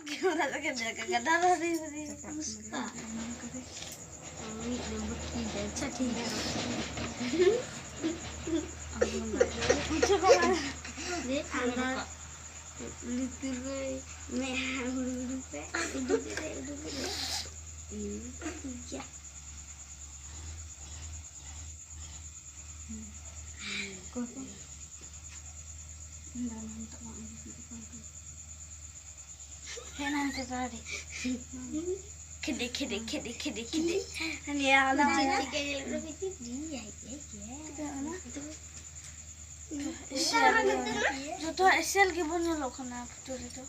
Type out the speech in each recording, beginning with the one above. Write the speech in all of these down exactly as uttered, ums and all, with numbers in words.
Camera ᱫᱚ camera ᱠᱟᱱᱟ, ᱜᱟᱰᱟ ᱫᱚ ᱦᱩᱰᱤᱧ ᱦᱩᱰᱤᱧ ᱢᱩᱥᱠᱟ᱾ ᱢᱤᱫ ᱫᱚ ᱵᱟᱹᱠᱤ ᱜᱮ, ᱟᱪᱪᱷᱟ, ᱴᱷᱤᱠ ᱜᱮᱭᱟ᱾ ᱵᱩᱡᱷᱟᱹᱣ ᱠᱚ ᱢᱟ᱾ ᱫᱮ, ᱟᱢ ᱫᱚ ᱞᱩᱛᱩᱨ ᱨᱮ ᱢᱮᱫᱦᱟ ᱦᱩᱲᱩ ᱦᱩᱲᱩ ᱯᱮ ᱩᱰᱩᱠ ᱠᱮᱫᱟ, ᱩᱰᱩᱠ ᱠᱮᱫᱟ᱾ ᱦᱩᱸ, ᱴᱷᱤᱠ ᱜᱮᱭᱟ᱾ ᱚᱠᱚᱭ ᱠᱚ? ᱤᱧ ᱫᱚ ᱱᱤᱛᱚᱜ ᱵᱟᱝ ᱟᱸᱡᱚᱢ ᱦᱤᱡᱩᱜ ᱠᱟᱱ ᱛᱤᱧᱟ᱾ ᱦᱮᱸ, ᱱᱟᱱᱛᱮ ᱫᱚ ᱟᱹᱰᱤ᱾ ᱠᱷᱤᱫᱤ, ᱠᱷᱤᱫᱤ, ᱠᱷᱤᱫᱤ, ᱠᱷᱤᱫᱤ, ᱠᱷᱤᱫᱤ᱾ ᱱᱤᱭᱟᱹ ᱟᱞᱟᱝ ᱪᱤᱠᱟᱹ ᱪᱤᱠᱟᱹ ᱧᱮᱞᱚᱜ ᱠᱟᱱᱟ, ᱠᱷᱤᱫᱤ, ᱤᱭᱟᱹ, ᱤᱭᱟᱹ, ᱤᱭᱟᱹ᱾ ᱪᱤᱠᱟᱹ ᱚᱱᱟ? ᱮᱥᱮᱞ ᱜᱮ᱾ ᱡᱚᱛᱚ ᱮᱥᱮᱞ ᱜᱮᱵᱚᱱ ᱧᱮᱞᱚᱜ ᱠᱟᱱᱟ ᱯᱷᱳᱴᱳ ᱨᱮᱫᱚ᱾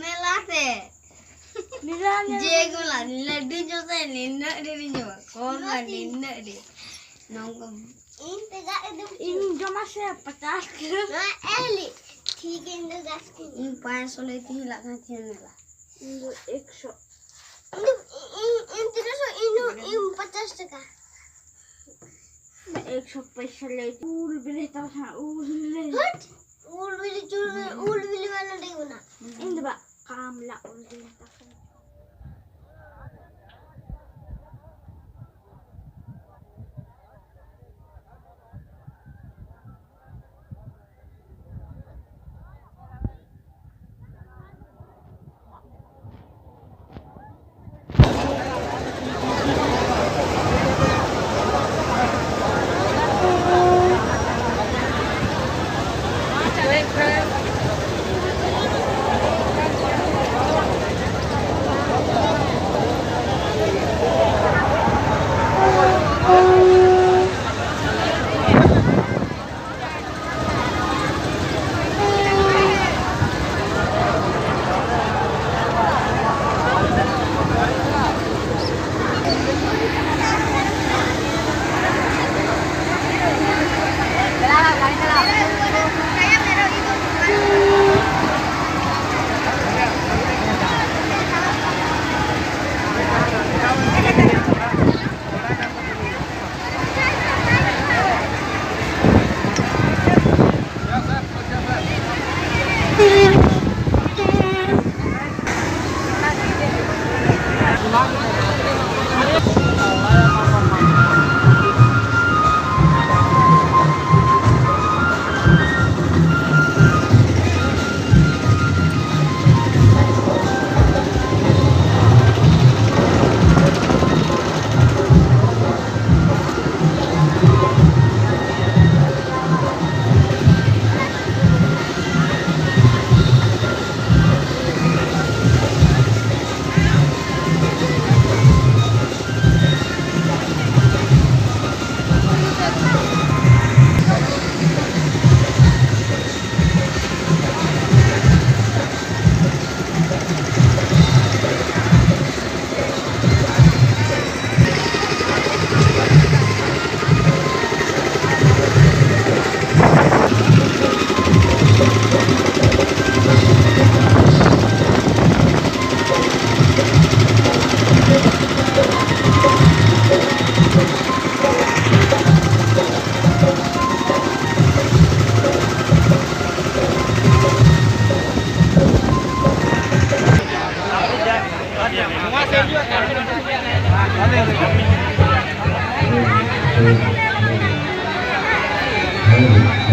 ᱢᱮᱞᱟ ᱛᱮ᱾ ᱱᱤᱞᱟ ᱧᱮᱞ ᱡᱮ ᱜᱩᱞᱟ, ᱞᱟᱹᱰᱩ ᱡᱚᱛᱚ ᱱᱤᱱᱟᱹᱜ ᱰᱷᱮᱨ ᱤᱧ ᱡᱚᱢᱟ᱾ ᱠᱚᱢ ᱱᱟ ᱱᱤᱱᱟᱹᱜ ᱰᱷᱮᱨ᱾ ᱱᱚᱝᱠᱟ᱾ ᱤᱧ ᱛᱮᱜᱟᱜ ᱮᱫᱚ᱾ ᱤᱧ ᱡᱚᱢᱟ ᱥᱮ ᱯᱟᱪᱟᱥ ᱠᱤᱞᱳ᱾ ᱱᱚᱣᱟ ᱮᱞᱤ᱾ ᱴᱷᱤᱠ ᱜᱮ, ᱤᱧ ᱫᱚ ᱜᱟᱥ ᱠᱤᱱ᱾ ᱤᱧ ᱯᱟᱸᱪᱥᱚ ᱞᱟᱹᱭ ᱛᱮᱦᱮᱧ ᱞᱟᱜ ᱠᱟᱱ ᱛᱟᱦᱮᱸ ᱢᱮᱞᱟ᱾ ᱤᱧ ᱫᱚ ᱮᱠᱥᱚ᱾ ᱤᱧ ᱫᱚ, ᱤᱧ, ᱤᱧ ᱛᱤᱱᱟᱹᱜ ᱥᱚ? ᱤᱧ ᱫᱚ, ᱤᱧ ᱯᱟᱪᱟᱥ ᱴᱟᱠᱟ᱾ ᱮᱠᱥᱚ ᱯᱚᱭᱥᱟ ᱞᱟᱹᱭ ᱩᱞ ᱵᱤᱞᱤ ᱦᱟᱛᱟᱣ ᱥᱟᱱᱟ, ᱩᱞ ᱵᱤᱞᱤ᱾ ᱦᱟᱹᱴ! ᱩᱞ ᱵᱤᱞᱤ ᱪᱩᱞ, ᱩᱞ ᱵᱤᱞᱤ ᱢᱟ ᱱᱚᱰᱮ ᱜᱮ ᱢᱮᱱᱟᱜ᱾ ᱤᱧ ᱫᱚ ᱵᱟ, ᱠᱟᱢᱞᱟ ᱩᱞ ᱵᱤᱞᱤ ᱦᱟᱛᱟᱣ ᱥᱟᱱᱟ᱾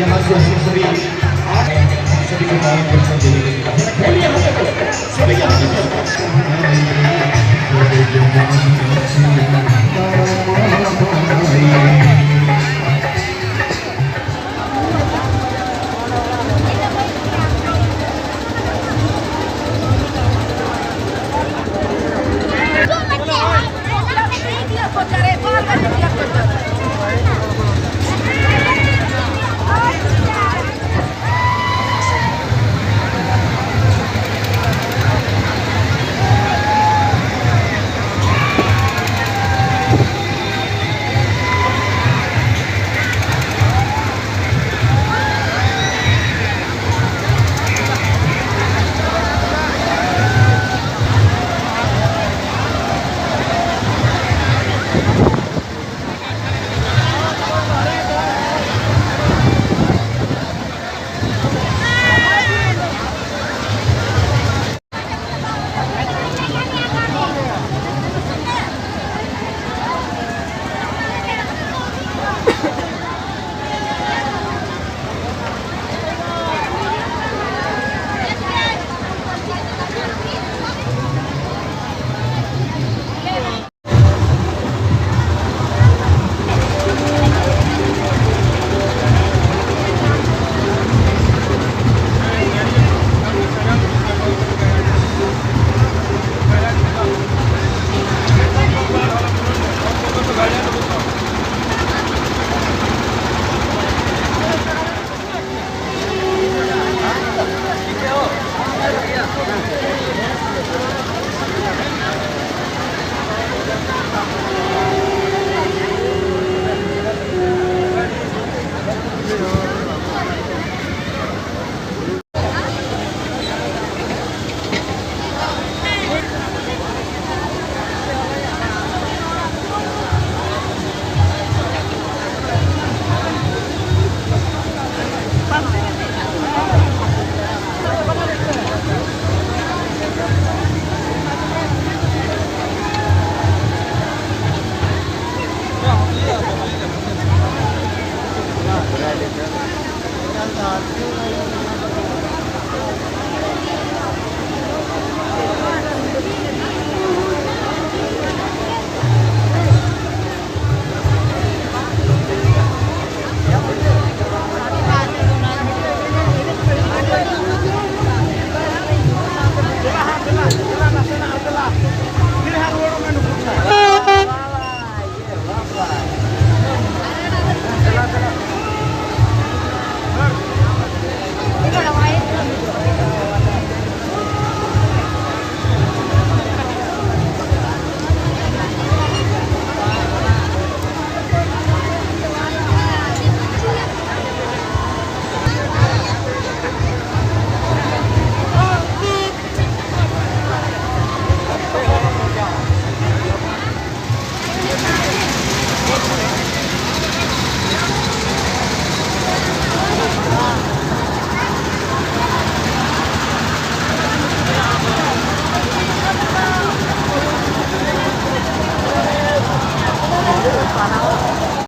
यहाँ से हम सभी, आप सभी को पावन दर्शन देने के लिए बोलिए हाथों को, सभी के हाथों को। ᱢᱟᱱᱟᱣ